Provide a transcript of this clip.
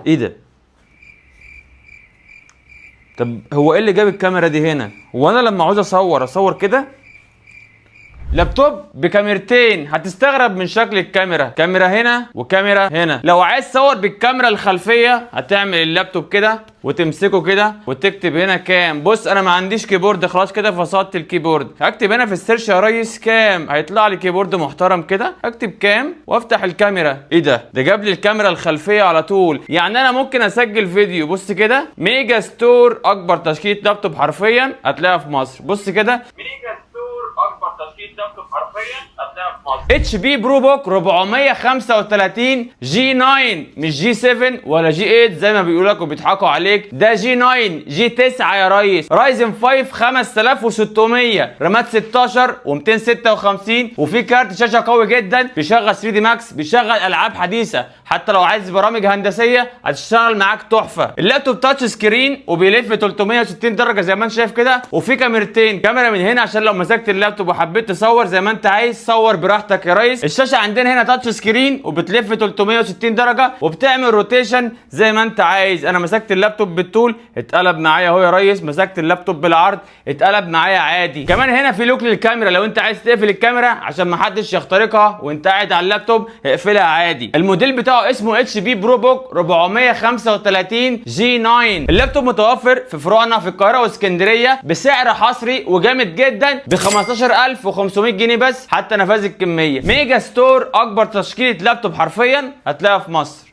ايه ده؟ طب هو ايه اللي جاب الكاميرا دي هنا؟ هو انا لما عاوز اصور اصور كده؟ لابتوب بكاميرتين، هتستغرب من شكل الكاميرا، كاميرا هنا وكاميرا هنا. لو عايز تصور بالكاميرا الخلفية هتعمل اللابتوب كده وتمسكه كده وتكتب هنا cam. بص انا ما عنديش keyboard، خلاص كده فصلت ال keyboard. هكتب هنا في ال search يا ريس cam، هيطلع لي keyboard محترم كده. اكتب cam وافتح الكاميرا. ايه ده؟ ده جاب لي الكاميرا الخلفية على طول، يعني انا ممكن اسجل فيديو. بص كده، ميجا ستور اكبر تشكيله لابتوب حرفيا هتلاقيها في مصر. بص كده، ميجا ستور اكبر تشكيله لابتوب حرفيا هتلاقيها في مصر. HP ProBook 435 G9، مش G7 ولا G8 زي ما بيقولوا لك وبيضحكوا عليك، ده G9، G9 يا ريس. Ryzen 5 5600، رامات 16 و256، وفي كارت شاشة قوي جدا، بيشغل 3D Max، بيشغل العاب حديثه، حتى لو عايز برامج هندسية هتشتغل معاك تحفه. اللابتوب touch screen وبيلف 360 درجه زي ما انت شايف كده، وفي كاميرتين، كاميرا من هنا عشان لو مسكت اللابتوب وحبيت تصور زي ما انت عايز صور براحتك يا ريس. الشاشة عندنا هنا touch screen وبتلف 360 درجه وبتعمل rotation زي ما انت عايز. انا مسكت اللابتوب بالطول اتقلب معايا اهو يا ريس، مسكت اللابتوب بالعرض اتقلب معايا عادي. كمان هنا في lock للكاميرا، لو انت عايز تقفل الكاميرا عشان ما حدش يخترقها وانت قاعد على اللابتوب اقفلها عادي. الموديل بتاعه اسمه HP ProBook 435 G9. اللابتوب متوفر في فروعنا في القاهرة واسكندريه بسعر حصري وجامد جدا ب 15500 جنيه بس حتى نفاذ الكميه. ميجا ستور اكبر تشكيله لابتوب حرفيا هتلاقيها في مصر.